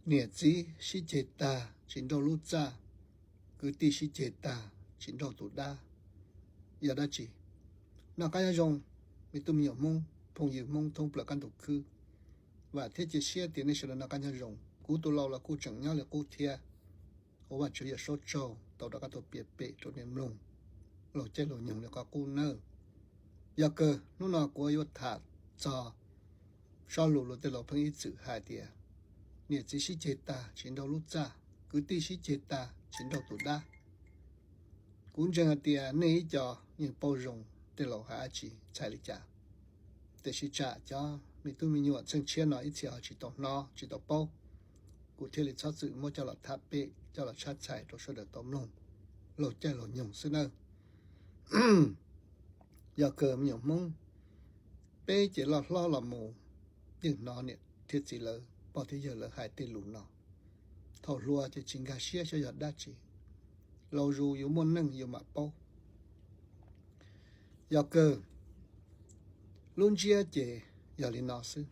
Niam txiv sib ceg tag tsis nrauj lub txaj, kwv tij sib ceg tag tsis nrauj tus dab. Yog dab tsi? Noj qab nyob zoo, me tub me nyuam Hmoob, phooj ywg Hmoob thoob plaws qab ntuj khwb. Vam thiab cia siab tias nej sawv daws noj qab nyob zoo. Kuv tus laus los kuj tseem nyob li qub thiab. Ua Vajtswv yawm saub tsaug tau rov qab tuaj piav pem rau nej mloog laug caij laug nyoog li qhov qub nawb. Yog kawg hnub no kuv yuav tham txog sob lus luag tej laus pheej ib txwm hais tias niam txiv sib ceg tag tsis nrauj lub txaj, kwv tij sib ceg tag tsis nrauj tus dab. Kuv ntseeg hais tias nej ib co yeej paub zoo tej laus hais dab tsi txhais li cas. Tiam sis tsam cov me tub me nyuam txheej tshiab no ib txhia ho tsis tau hnov tsis tau paub, kuv thiaj li txhob txwm muab coj los tham pem coj los tshab txhais rau sawv daws tau mloog laug caij laug nyoog xwb nawb. Yog kawg me nyuam Hmoob, peb ces loj hlob los mus yeej hnov niam thiab txiv lawv, pog thiab yawg lawv hais tej lus no. Thaum hluas ces tsis nkag siab xyov yog dab tsi, laus zus yus muaj neej yus mam paub. Yog kawg, lub ntsiab ces yog li no xwb.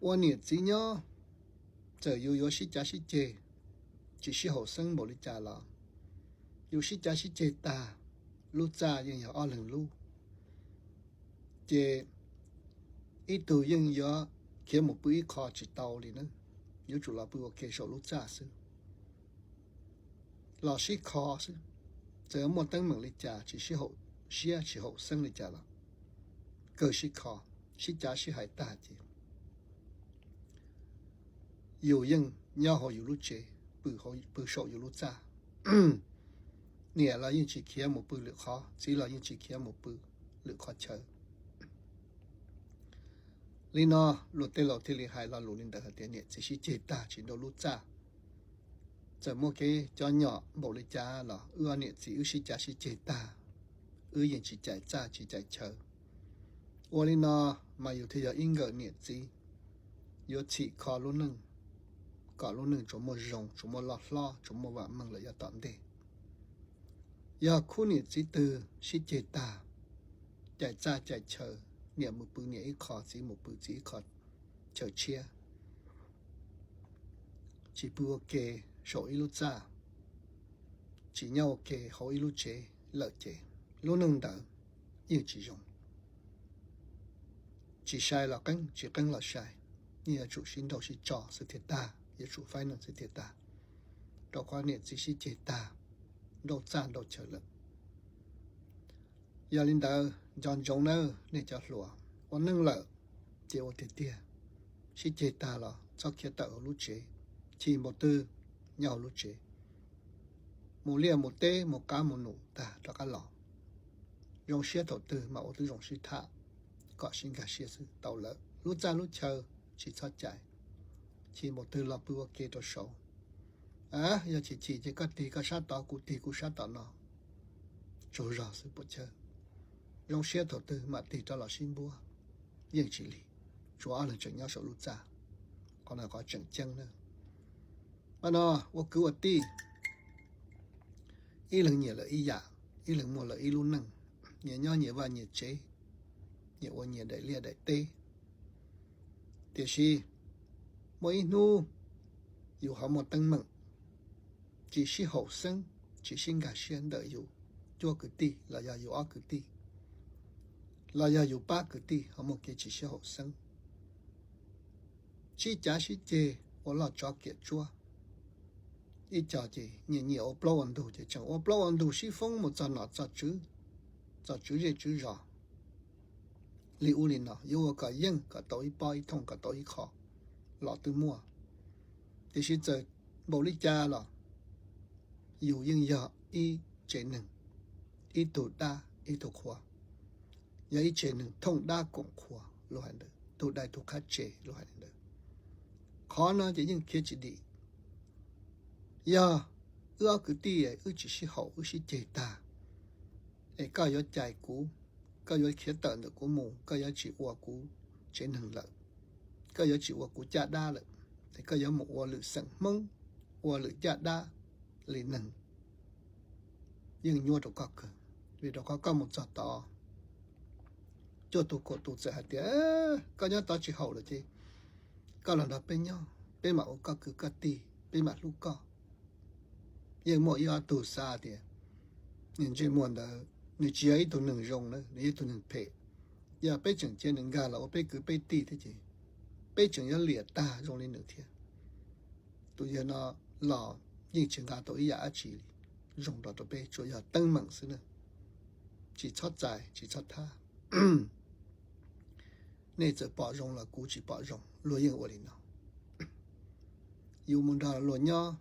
Ua niam txiv nyob, txawm yus yuav sib cav sib ceg, tsis sib haum xeeb npaum li cas los yus sib cav sib ceg tag, lub txaj yeej yog ob leeg lub. Ces ib tug yeej yuav khiav mus pw ib qho tsis tau li na, yuav tsum los pw ua ke saum lub txaj xwb, los sib kho xwb. Txawm muaj teeb meem li cas tsis sib haum siab tsis haum xeeb li cas los kawg sib kho, sib cav sib hais tag ces yus yeej nyob hauv yus lub tsev, pw saum yus lub txaj. Niam los yeej tsis khiav mus pw lwm qhov, txiv los yeej tsis khiav mus pw lwm qhov chaw. Li no luag tej laus thiaj li hais lo lus li ntawd hais tias niam txiv sib ceg tag tsis nrauj lub txaj. Txawm muaj kev cov nyom npaum li cas los wb ob niam txiv wb sib cav sib ceg tag, wb yeej tsis cais txaj tsis cais chaw. Ua li no mas yus thiaj yog ib nkawm niam txiv yuav txhim kho lub neej, kom lub neej tsuas muaj zoo, tsuas muaj loj hlob, tsuas muaj vam meej lawm yav tom ntej. Yog khub niam txiv twg sib ceg tag, cais txaj cais chaw, niam mus pw niam ib qho, txiv mus pw txiv ib qho chaw tshiab, tsis pw ua ke saum ib lub txaj, tsis nyob ua ke hauv ib lub tsev lawm ces lub neej ntawd yeej tsis zoo. Tsis sai los qeeb, tsis qeeb los sai, yeej yuav tsum sib nrauj sib tso xwb thiaj tag, yuav tsum faib neej xwb thiaj tag, rau qhov niam txiv sib ceg tag, nrauj txaj nrauj chaw lawm. Yog li ntawd nco ntsoov nawb nej cov hluas, ua neej lawm ces ua tiag tiag, sib ceg tag los txhob khiav tawm hauv lub tsev, chim npaum twg nyob hauv lub tsev, mus liaj mus teb mus qab mus num tag rov qab los. Zoo siab thaum twg mas ua tib zoo sib tham kom sib nkag siab xwb tau lawm. Lub txaj lub chaw tsis txhob cais, chim npaum twg los pw ua ke rau saud. Yog chim chim ces koj tig koj sab tod, kuv tig kuv sab tom no, tsaug zog xwb puas chawj. Zoo siab thaum twg mam tig rov los sib npuab, yeej tsis lig, tsuav ob leeg tseem nyob saum lub txaj. Qhov no qhov tseem ceeb na. Qhov no ua kwv ua tij, ib leeg nyiam lawm ib yam, ib leeg muaj lawm ib lub neej, nyias nyob nyias vaj nyias tsev, nyias ua nyias daim liaj daim teb. Tiam sis muaj ib hnub yus ho muaj teeb meem, tsis sib haum xeeb, tsis sib nkag siab ntawm yus cuab kwv tij los yog yus ob kwv tij, los yog yus pab kwv tij ho muaj kev tsis sib haum xeeb, sib cav sib ceg ua loj tsov kiam tsuab. Ib co ces nyiam nyiam ua plaub ua ntug ces tseem ua plaub ua ntug sib foob mus txog nom txog tswv, txog tswv zej tswv zos. Li ub li no yuav ua kom yeej kom tau ib pob ib thooj kom tau ib qho los twb muaj. Tiam sis txawm npaum li cas los yus yeej yog ib tsev neeg, ib tug dab ib tug qhua, yog ib tsev neeg thooj dab koom qhua luag hais ntawd, tug dai tug qhab tsev luag hais li ntawd. Qhov no ces yeej khiav tsis dim. Yog wb ob kwv tij wb tsis sib haum wb sib ceg tag, es koj yuav cais kuv, koj yuav khiav tawm ntawm kuv mus, koj yuav tsis ua kuv tsev neeg lawm, koj yuav tsis ua kuv caj dab lawm, es koj yuav mus ua lwm xeem Hmoob, ua lwm caj dab li neeg, yeej nyuaj rau koj kawg. Vim rau qhov koj mus txog tod, cuaj tus kaum tus txawm hais tias koj nyob tod tsis haum lawm ces koj los nrog peb nyob, peb mam ua koj kwv koj tij, peb mam hlub koj. Yeej muaj ib ob tug xav tias niag ntsej muag ntawd nws tsis yog ib tug neeg zoo na, nws yog ib tug neeg phem. Yog peb tseem cia nws nkag los ua peb kwv peb tij thiab ces peb tseem yuav liam tag zoo li nws thiab. Tus yawg no los yeej tsis nqa tau ib yam dab tsi li zoo los rau peb, tsuas yog teeb meem xwb na. Tsis txhob txais, tsis txhob thab. Nej txawm pom zoo los kuv tsis pom zoo, luag yeej ua li no. Yus mus nrog luag nyob,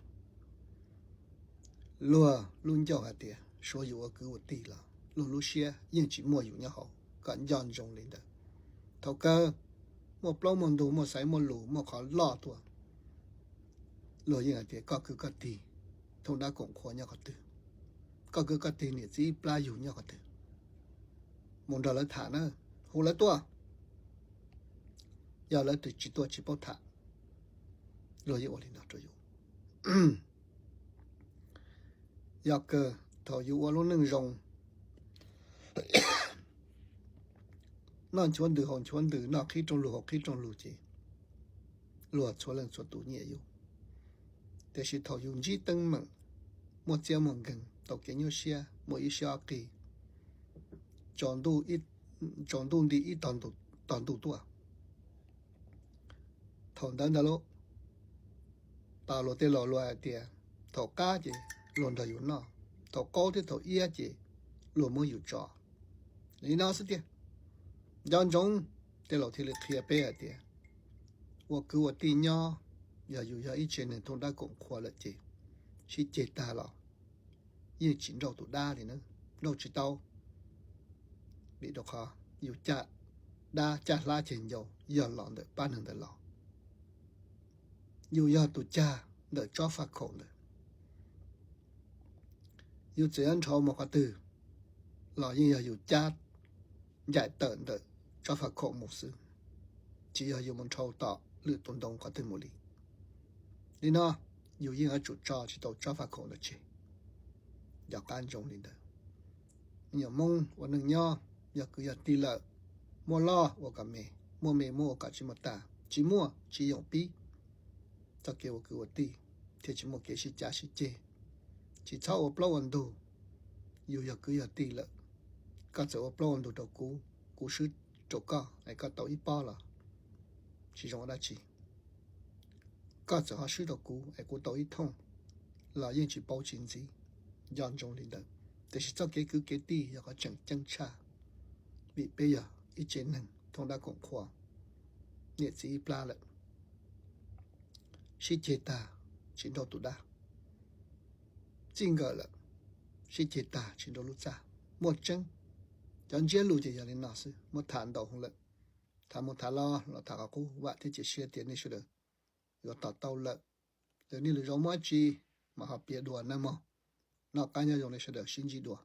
luag lub ncauj hais tias suav yus ua kwv ua tij los luag lub siab yeej tsis muaj yus nyob hauv, kom nco ntsoov li ntawd. Thaum kawg muaj plaub muaj ntug, muaj xaiv muaj lus, muaj qhov loj tuaj, luag yeej hais tias koj kwv koj tij Thooj Dab Koom Qhua nyob qhov twg, koj kwv koj tij niam txiv ib plab yug nyob qhov twg. Mus nrog lawv tham na, hu lawv tuaj. Yog lawv tsis tuaj tsis paub tham, luag yeej ua li no rau yus. Yog kawg thaum yus ua lub neej zoo, noj nchuav ntws haus nchuav ntws, noj qhib rooj lug haus qhib rooj lug ces luag txhua leej txhua tus nyiam yus. Tiam sis thaum yus ntsib teeb meem, muaj txiab muaj nkeeg, tau kev nyuaj siab, muaj ib siab ob qig, tsaus ntuj nti ib tog ntuj tuaj, thaum ntawd ntag lauj, tas luag tej laus luag hais tias thaum qab ces luag nrog yus noj, thaum qaub thiab thaum iab ces luag muab yus tso. Li no xwb tiag. Nco ntsoov, tej laus thiaj li qhia peb hais tias ua kwv ua tij nyob, yog yus yog ib tsev neeg Thooj Dab Koom Qhua lawm ces sib ceg tag los yeej tsis nrauj tus dab li na, nrauj tsis tau. Vim rau qhov yus caj dab caj hlab ceg ncau yog los ntawm pab neeg ntawd los, yus yog tus cag ntawm tsob faj khaum ntawd. Yus txawm yuav nrhau mus qhov twg los yeej yog yus cab ncaim tawm ntawm tsob faj khaum mus xwb, tsis yog yus mus nrhau tom lwm tus ntoo qhov twg mus li. Li no, yus yeej yuav tsum tso tsis tau tsob faj khaum ntawd tseg. Nco qab ntsoov li ntawd. Me nyuam Hmoob ua neej nyob, yog kwv yog tij lawm, muaj loj ua kom me, muaj me muab ua kom tsis muaj tag, tsis muaj tsis yoom pib. Txoj kev ua kwv ua tij thiaj tsis muaj kev sib cav sib ceg. Tsis txhob ua plaub ua ntug. Yus yog kwv yog tij lawm, koj txawm ua plaub ua ntug rau kuv, kuv swb rau koj es koj tau ib pob los tsis zoo ua dab tsi. Koj txawm ho swb rau kuv es kuv tau ib thooj los yeej tsis paub tsis ntxiv. Nco ntsoov li ntawd. Tiam sis txoj kev kwv kev tij yog qhov tseem ceeb tshaj, vim peb yog ib tsev neeg Thooj Dab Koom Qhua, niam txiv ib plab lawm, sib ceg tag tsis nrauj tus dab, txij nkawm lawm, sib ceg tag tsis nrauj lub txaj. Muaj tseeb, cov ntsiab lus ces yog li no xwb, muab tham ntau heev lawm. Tham mus tham los los tham qhov qub, vam thiab cia siab tias nej sawv daws yuav to taub lawm. Lwm hnub lwm zaus muaj dab tsi mam ho piav dua nawb mog. Noj qab nyob zoo nej sawv daws, sib ntsib dua.